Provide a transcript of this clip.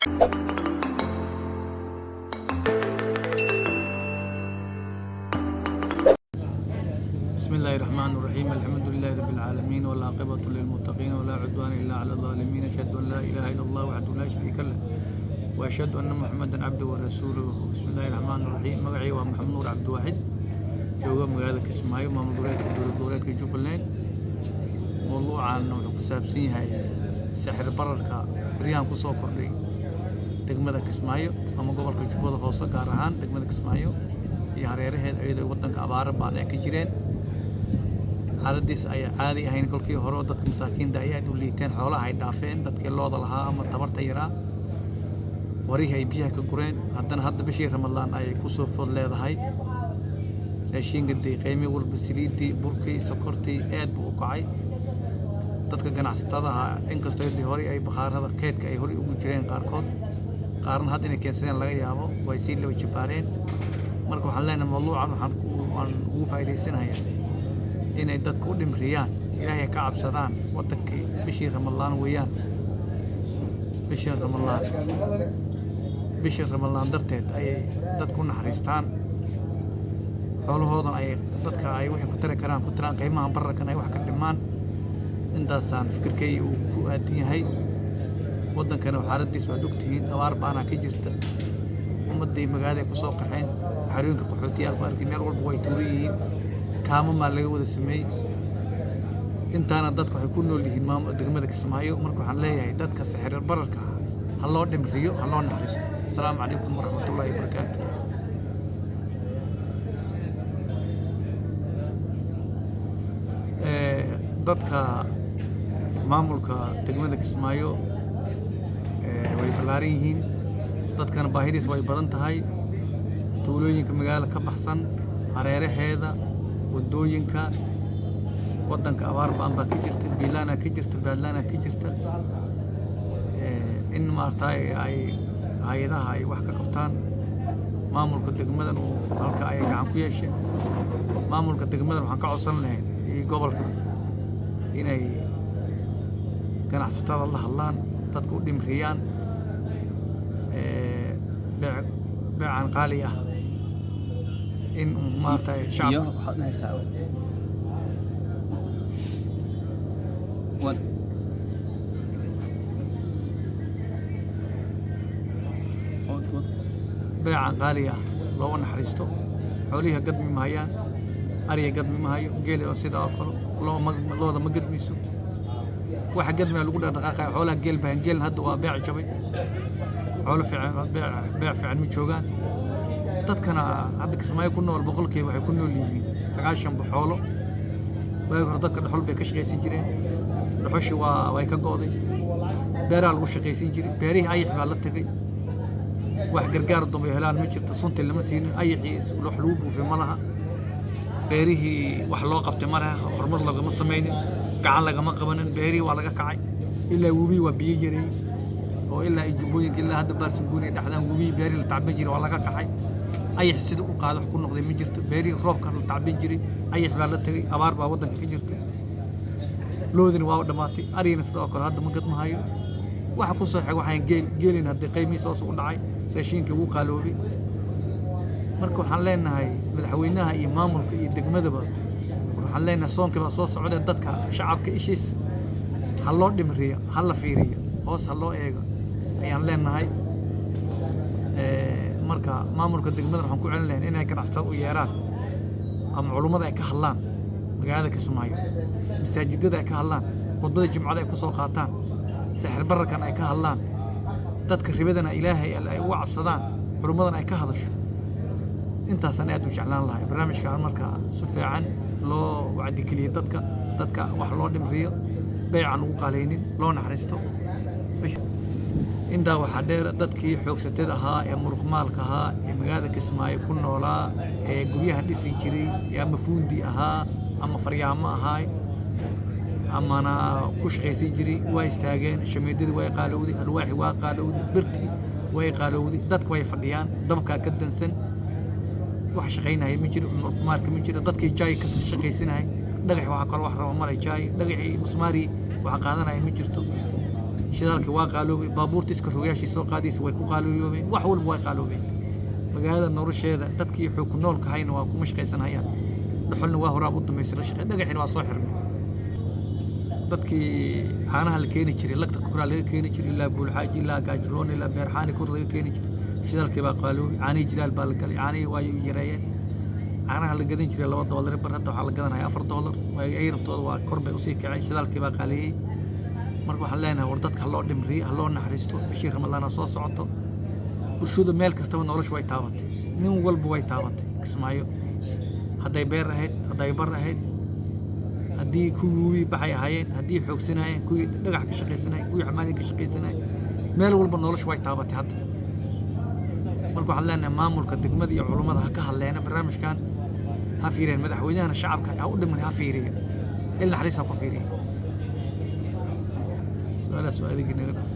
بسم الله الرحمن الرحيم، الحمد لله رب العالمين، والعاقبة للمتقين، ولا عدوان إلا على الظالمين. أشهد أن لا إله إلا الله وحده لا شريك له، وأشهد أن محمدا عبده ورسوله. بسم الله الرحمن الرحيم. Magacii waa Maxamed Nuur Cabdiwaaxid, jooga magaalada Kismaayo, maamul goboleedka, dowlad goboleedka Jubbaland. Mawduucan wuxuu ku saabsan yahay sixir bararka beryahan ku soo kordhay degmada Kismaayo ama gobolka Jubbada Hoose, gaar ahaan degmada Kismaayo iyo hareeraheeda, iyadoo waddanka abaaro baan ay ka jireen, xaaladiis ay caadi ahayn kolkii hore oo dadka masaakiinta ay aad u liiteen, xoolaha ay dhaafeen, dadkii looda lahaa ama tabarta yaraa warihii ay biyaha ka gureen. Haddana hadda bishii Ramadaan ay ku soo food leedahay. Raashinka dee qiimi walba, saliiddii, burkii, sokortii aad buu u kacay. Dadka ganacsatada ahaa, inkastoo dee horey ay bakhaarada keydka ay horey ugu jireen qaarkood, qaarna hadda inay keensadeen laga yaabo, way sii laba jibaareen. Marka waxaan leenahay, mawduucan waxaan waan ugu faa'iidaysanayaa inay dadka u dhimriyaan, Ilaahay ka cabsadaan. Waddankii bishii Ramadaan weeyaan, bishii Ramadaan, bishii Ramadaan darteed ayay dadku u naxariistaan, xoolahoodan ay dadka ay waxay ku tari karaan ku tiraan, qiimaha bararkan ay wax ka dhimaan. Intaasaan fikirkay uu ku aadan yahay. Waddankana xaaladiis waad ogtihiin, abaar baanaa ka jirta. Ummaddii magaalada ay ku soo qaxeen, xarooyinka qaxootiyaal ku arkay, meel walba way tuuran yihiin, kaamamaa laga wada sameeyey. Intaana dadka waxay ku nool yihiin maamul degmada Kismaayo. Marka waxaan leeyahay, dadka sixir bararka ha loo dhimriyo, ha loo naxariisto. Asalaamu calaykum waraxmatullaahi wabarakaatu. Dadka maamulka degmada Kismaayo way ballaaran yihiin, dadkana baahidiis way badan tahay. Tuulooyinka magaalada ka baxsan, hareeraheeda, waddooyinka, waddanka abaar ba'an baa ka jirta, biilaanaa ka jirta, baadlaanaa ka jirta. In maaragtay ay hay-adaha ay wax ka qabtaan, maamulka degmadan uu halka ay gacan ku yeesheen. Maamulka degmadan waxaan ka codsan lahayn iyo gobolka inay ganacsatada la hadlaan, dadka u dhimriyaan, beec beecan qaali ah in uu maaragtay iyo shacabka waxaad dhahaysaa wad wad wad. Beecan qaali ah looga naxariisto. Xoolihi gadmi mahayaan, ariga gadmi mahayo, geeli oo sidaa oo kale loo ma looda ma gadmayso. Waxa gadmaya lagu dhaqdhaqaaqaya xoolaha geel bahan. Geelna hadda waa beec jabay, xoolo fiican, beec fiican ma joogaan. Dadkana hadda Kismaayo ku nool boqolkiiba waxay ku nool yihiin 90 xoolo. Waagi hore dadka dhuxul bay ka shaqaysan jireen, dhuxushii way ka go'day. Beeraha lagu shaqaysan jiray, beerihii ayax baa la tegay. Wax gargaar dambe helaan ma jirto, sunti lama siinin, ayaxii wax lagu buufay ma laha, beerihii wax loo qabtay ma laha, horumar lagama samaynin, gacan lagama qabanin, beerihii waa laga kacay. Ilaa webi waa biyo yareeyey oo ilaa ay jubbooyinka, ilaa hadda Baarsanguuni ay dhexdaan webihii, beerihii la tacban jiray waa laga kacay. Ayax sida u qaado wax ku noqday ma jirto. Beerihii roobka la tacban jiray ayax baa la tegay. Abaar baa waddanka ka jirta, loodina waa dhammaatay, arigana sidoo kale hadda ma gadmahayo. Waxa ku soo xig waxaan geel, geelina haddii qiimihiisa hoos ugu dhacay, raashinka wuu qaaloobay. Marka waxaan leenahay madaxweynaha iyo maamulka iyo degmadaba, waxaan leenahay soonkii baa soo socdee, dadka shacabka ishiis ha loo dhimriyo, ha la fiiriyo, hoos ha loo eego ayaan leenahay. Marka maamulka degmada waxaan ku celin lahayn inay ganacsatada u yeeraan ama culummada ay ka hadlaan magaalada Kismaayo, masaajidada ay ka hadlaan, khudbada Jimcada ay ku soo qaataan, sixir bararkan ay ka hadlaan, dadka ribadana Ilaahay ay uga cabsadaan, culummadana ay ka hadasho. Intaasaan aad u jeclaan lahay barnaamijkaan. Marka si fiican loo wacdigeliyo dadka, dadka wax loo dhimriyo, beycan ugu qaalaynin, loo naxariisto. Intaa waxaa dheer, dadkii xoogsatada ahaa ee muruqmaalka ahaa ee magaalada Kismaayo ku noolaa ee guryaha dhisi jiray ee ama fuundi ahaa ama faryaamo ahaa amana ku shaqaysan jiray waa istaageen. Shamiidadii way qaalowday, alwaaxi waa qaalowday, birtii way qaalowday. Dadku way fadhiyaan, dabkaa ka dansan, wax shaqaynaya ma jiro, muruqmaalka ma jiro. Dadkii jaay ka shaqaysanayay dhagax, waxaa kaloo wax raba male jaay dhagaxii musmaari wax qaadanaya ma jirto. Shidaalkii waa qaaloobay, baabuurta iska rogayaashii soo qaadaysa way ku qaaloobeen, wax walba way qaaloobeen. Magaalada nolosheeda dadkii wuxuu ku noolka hayna waa kuma shaqaysanayaan. Dhuxulna waa horaab u dambaysay la shaqey, dhagaxina waa soo xirnay. Dadkii caanaha la keeni jiray lagta koraa laga keeni jiray, ilaa Buulxaaji, ilaa Gaajiroon, ilaa Beerxaani kor laga keeni jiray. Shidaalkii baa qaaloobay, caanihii jilaal baa la galay, caanihii waa yareeyeen. Caanaha la gadan jiray $2 bar, hadda waxaa la gadanaya $4. Ay naftooda waa kor bay usii kaceen, shidaalkii baa qaaleeyey. Marka waxaan leenahay, war dadka ha loo dhimriyo, ha loo naxariisto. Bishii Ramadaan ha soo socoto. Bulshadu meel kastaba noloshu way taabatay, nin walba way taabatay. Kismaayo hadday beer ahayd, hadday bar ahayd, haddii kuwii webi baxay ahaayeen, haddii xoogsanayeen, kuwii dhagax ka shaqaysanayeen, kuwii xamaaliga ka shaqaysanayeen, meel walba noloshu way taabatay hadda. Marka waxaan leenahay, maamulka degmada iyo culummada ha ka hadleena barnaamijkan, ha fiiriyeen. Madaxweynahana shacabka ha u dhimri, ha fiiriyo, il naxariis ha ku fiiriyo. Su-aalahaas waa adigii naga dhaf.